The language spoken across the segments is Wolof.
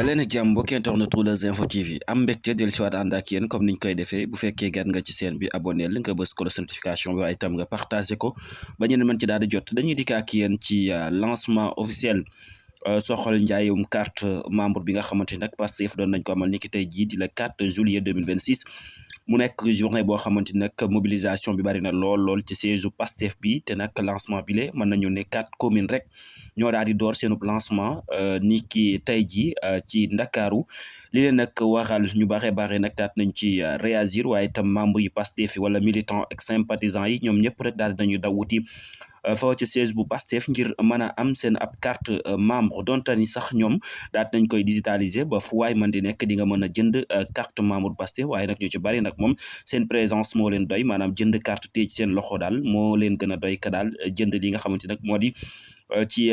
daleen ak jàmm mbokki internet Leuz Info TV am mbégte del siwaat ànd ak yéen comme niñ koy defee bu fekkee gan nga ci seen bi abonné nga bës ko notification bi waaye itam nga partagé ko ba ñeen mën ci daal di jot dañuy dikk ak yéen ci lancement officiel soxal njaayum carte membre bi nga xamante ni nag Pastef doon nañ ko amal niki tey jii di le 4 juillet 2026 mu nekk journée boo xamante ni nag mobilisation bi bari na lool ci siège Pastef bi te nag lancement bi le mën nañu ne 4 communes rek ñoo daal di door seenub lancement ni ki tey jii ci Ndakaaru li leen nag waral ñu bare nag daat nañ ci réagir waaye itam membre yi Pastef yi wala militant ak sympathisant yi ñoom ñëpp rek daal nañu daw wuti fa ci siège bu Pastef ngir mën a am seen ab carte membre donte ni sax ñoom daat nañ koy digitaliser ba fu waay man di nekk di nga mën a jënd carte membre Pastef waaye nag ñu ci bari nag moom seen présence moo leen doy maanaam jënd carte tey ci seen loxo daal moo leen gën a doy ka daal jënd li nga xamante nag moo di ci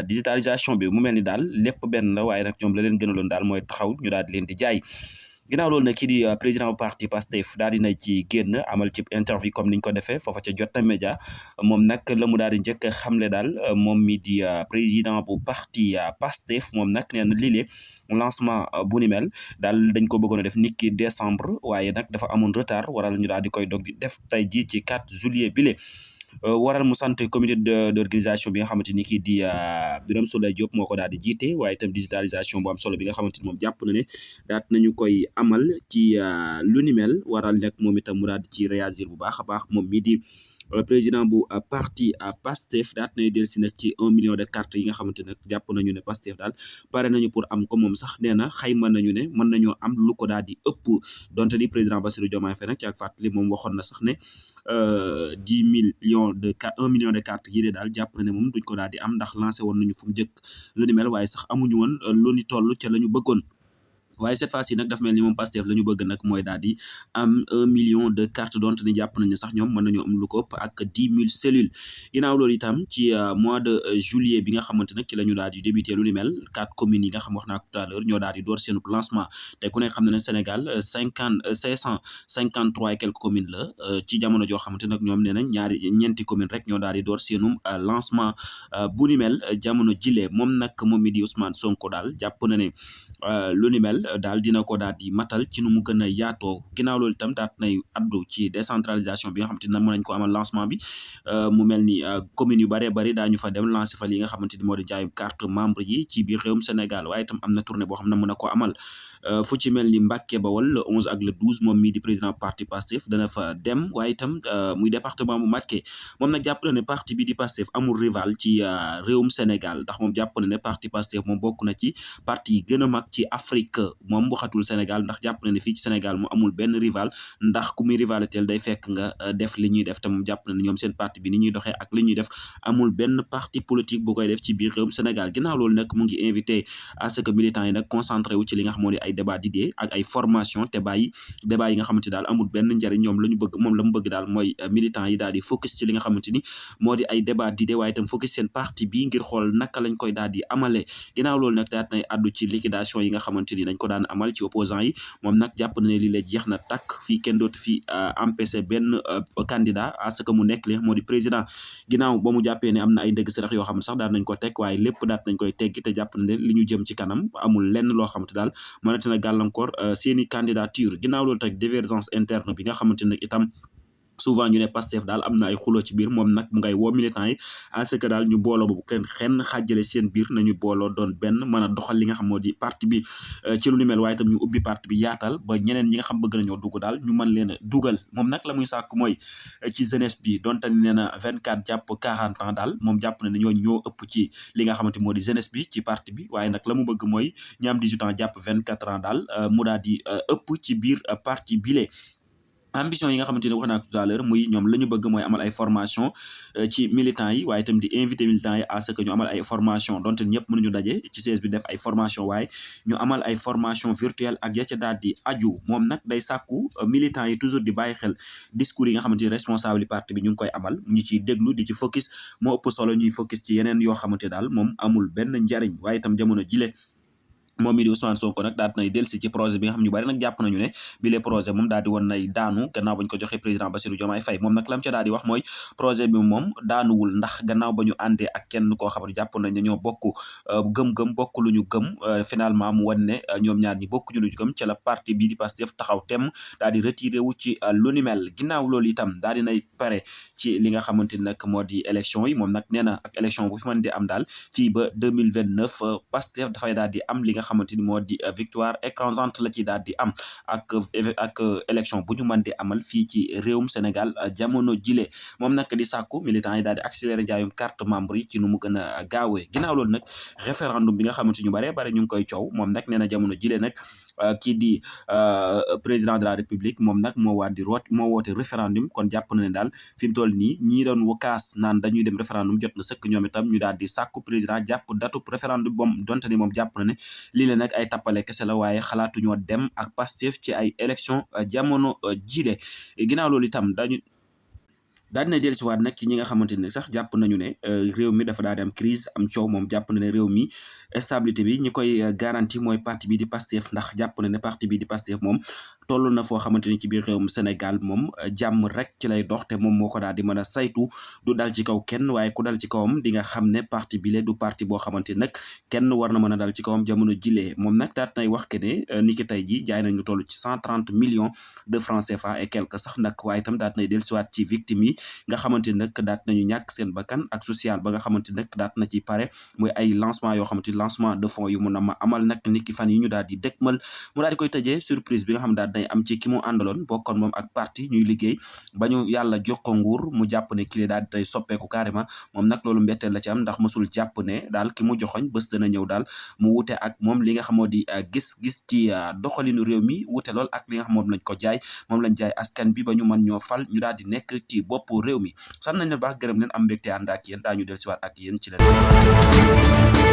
digitalisation bi mu mel ni daal lépp benn la waaye nag ñoom la leen gënaloon daal mooy taxaw ñu daal di leen di jaay ginnaaw loolu nag kii di président bu parti Pastef daal dina ci génn amal ci interview comme niñ ko defee foofa ca Jotna Média moom nag la mu daal di njëkk xamle daal moom mi di président bu parti Pastef moom nag nee na lii lancement bu ni mel daal dañ ko bëggoon a def niki décembre waaye nag dafa amoon retard waral ñu daal di koy dog di def tey jii ci 4 juillet bile waral mu sant comité d'organisation bi nga xamante ni kii di Birame Souleye Diop moo ko daal di jiite waaye itam digitalisation bu am solo bi nga xamante ni moom jàpp na ne daat nañu koy amal ci lu ni mel waral nag moom itam mu daal di ci réagir bu baax a baax moom mii di président bu parti Pastef daat nay del si nag ci 1 million de cartes yi nga xamante nag jàpp nañu ne Pastef daal pare nañu pour am ko moom sax nee na xayma nañu ne mën nañoo am lu ko daal di ëpp donte ni président Bassirou Diomaye Faye nag ci ak fàttali moom waxoon na sax ne 1 million de cartes yi de daal jàpp na ne moom duñ ko daal di am ndax lancé woon nañu fu mu njëkk lu ni mel waaye sax amuñu woon lu ni toll ca la ñu bëggoon waaye cette fois-ci nag dafa mel ni moom Pastef la ñu bëgg nag mooy daal di am 1 million de cartes donte ni jàpp nañu sax ñoom mën nañu am lu ko ëpp ak 10 000 cellules ginnaaw loolu itam ci mois de juillet bi nga xamante nag ci la ñu daal di débuté lu ni mel 4 communes yi nga xam wax naa ko tout à l'heure ñoo daal di door seen lancement te ku ne xam ne ne Sénégal 553 et quelques communes la ci jamono joo xamante nag ñoom nee nañ ñeenti communes rek ñoo daal di door seenum lancement bu ni mel jamono jile moom nag moom mi di Ousmane Sonko daal jàpp na ne lu ni mel daal dina ko daal di matal ci nu mu gën a yaatoo ginnaaw loolu itam daat nay addu ci décentralisation bi nga xamante ne mën nañ ko amal lancement bi mu mel ni communes yu bari daañu fa dem lancer fa li nga xamante ni moo di jaayum carte membre yi ci biir réewum Sénégal waaye itam am na tournée boo xam ne mën na ko amal fu ci mel ni Mbacké Bawol le 11 ak le 12 moom mii di président parti Pastef dana fa dem waaye itam muy département bu Mbacké moom nag jàpp na ne parti bi di Pastef amul rival ci réewum Sénégal ndax moom jàpp na ne parti Pastef moom bokk na ci parti yi gën a mag ci Afrique moom waxatul Sénégal ndax jàpp na ne fii ci Sénégal mu amul benn rival ndax ku muy rivalitéel day fekk nga def li ñuy def te moom jàpp na ne ñoom seen parti bi ni ñuy doxee ak li ñuy def amul benn parti politique bu koy def ci biir réewum Sénégal ginnaaw loolu nag mu ngi invité à ce que militants yi nag concentré wu ci li nga xam moo di ay débat d'idées ak ay formation te bàyyi débat yi nga xamante daal amul benn njariñ ñoom la ñu bëgg moom la mu bëgg daal mooy militants yi daal di focus ci li nga xamante ni moo di ay débat d'idées waaye itam focus seen parti bi ngir xool naka lañ koy daal di amalee ginnaaw loolu nag daat nay addu ci liquidation yi nga xamante ni dañ ko daan amal ci opposants yi moom nag jàpp na ne lii la jeex na takk fii kenn dootu fi empêcher benn candidat à ce que mu nekk li moo di président ginnaaw ba mu jàppee ne am na ay ndëgg sërëx yoo xam ne sax daal nañ ko teg waaye lépp daat nañ koy teggi te jàpp na ne li ñu jëm ci kanam amul lenn loo xamante daal mënati na gàllankoor seeni candidature ginnaaw loolu teg divergence interne bi nga xamante ne itam souvent ñu ne Pastef daal am na ay xuloo ci biir moom nag mu ngay woo militants yi à ce que daal ñu booloo boobu kenn xàjjale seen biir nañu booloo doon benn mën a doxal li nga xam moo di parti bi ci lu ni mel waaye itam ñu ubbi parti bi yaatal ba ñeneen ñi nga xam bëgg nañoo dugg daal ñu mën leen a dugal moom nag la muy sàkk mooy ci jeunesse bi donte nee na 24 jàpp 40 ans daal moom jàpp na ne ñoo ëpp ci li nga xamante moo di jeunesse bi ci parti bi waaye nag la mu bëgg mooy ñi am 18 ans jàpp 24 ans daal mu daal di ëpp ci biir parti bile ambition yi nga xamante ne wax naa tout à l'heure muy ñoom la ñu bëgg mooy amal ay formation ci militants yi waaye itam di invité militants yi à ce que ñu amal ay formation donte ñëpp mënuñu daje ci siège bi def ay formation waaye ñu amal ay formation virtuelle ak ya ca daal di aju moom nag day sàkku militants yi toujours di bàyyi xel discours yi nga xamante ni responsable parti bi ñu ngi koy amal ñu ciy déglu di ci focus moo ëpp solo ñuy focus ci yeneen yoo xamante daal moom amul benn njariñ waaye itam jamono jile moom mi di Ousmane Sonko nag daal dinay delsi ci projet bi nga xam ñu bari nag jàpp nañu ne bi le projet moom daal di woon nay daanu gannaaw bañ ko joxee président Bassirou Diomaye Faye moom nag lam ca daal di wax mooy projet bi moom daanuwul ndax gannaaw ba ñu àndee ak kenn koo xam ne jàpp nañ ne ñoo bokk gëm-gëm bokk lu ñu gëm finalement mu wan ne ñoom ñaar ñi bokk ñu lu ñu gëm ca la parti bi di Pastef taxaw tem daal di retiré wu ci lu ni mel ginnaaw loolu itam daal dinay pare ci li nga xamante ni nag moo di élection yi moom nag nee na ak élection bu fi mën di am daal fii ba 2029 Pastef dafay daal di am li nga xamante ni moo di victoire écrasante la ci daal di am ak élection bu ñu mën di amal fii ci réewum Sénégal jamono jile moom nag di sàkku militants yi daal di accélérer njaayum carte membre yi ci nu mu gën a gaawee ginnaaw loolu nag référendum bi nga xamante ñu bare bare ñu ngi koy coow moom nag nee na jamono jile nag kii di président de la république moom nag moo woote référendum kon jàpp na ne daal fi mu toll nii ñii doon kaas naan dañuy dem référendum jot na sëkk ñoom itam ñu daal di sàkku président jàpp datub référendum boom donte ni moom jàpp na ne lii la nag ay tappale kese la waaye xalaatuñoo dem ak Pastef ci ay élection jamono jile ginnaaw loolu itam daal dina dellusiwaat nag ci ñi nga xamante ne sax jàpp nañu ne réew mi dafa daal di am crise am coow moom jàpp na ne réew mi stabilité bi ñi koy garanti mooy parti bi di Pastef ndax jàpp na ne parti bi di Pastef moom toll na foo xamante ni ci biir réewum Sénégal moom jàmm rek ci lay dox te moom moo ko daal di mën a saytu du dal ci kaw kenn waaye ku dal ci kawam di nga xam ne parti bi le du parti boo xamante ni nag kenn war na mën a dal ci kawam jamono jilee moom nag daat nay wax ke ne ni ki tey ji jaay nañu toll ci 130 millions de francs CFA et quelque sax nag waaye itam daat nay dellusiwaat ci victime yi nga xamante ni nag daat nañu ñàkk seen bakkan ak social ba nga xamante ni nag daat na ci pare muy ay lancement yoo xamante ni lancement de fonds yu mun a ma amal nag niki fan yi ñu daal di dëkkmal mu daal di koy tëjee surprise bi nga xam daal day am ci ki mu àndaloon bokkoon moom ak parti ñuy liggéey ba ñu yàlla jox ko nguur mu jàpp ne kii daal di tey soppeeku carrément moom nag loolu mbetteel la ci am ndax mësul jàpp ne daal ki mu joxoñ bés dana ñëw daal mu wute ak moom li nga xamoo di gis-gis ci doxalinu réew mi wute lool ak li nga xam moom lañ ko jaay moom lañ jaay askan bi ba ñu mën ñoo fal ñu daal di nekk ci boppu réew mi sant nañ leen baax gërëm leen am mbégte ànd ak yéen daañu del siwaat ak yéen ci leen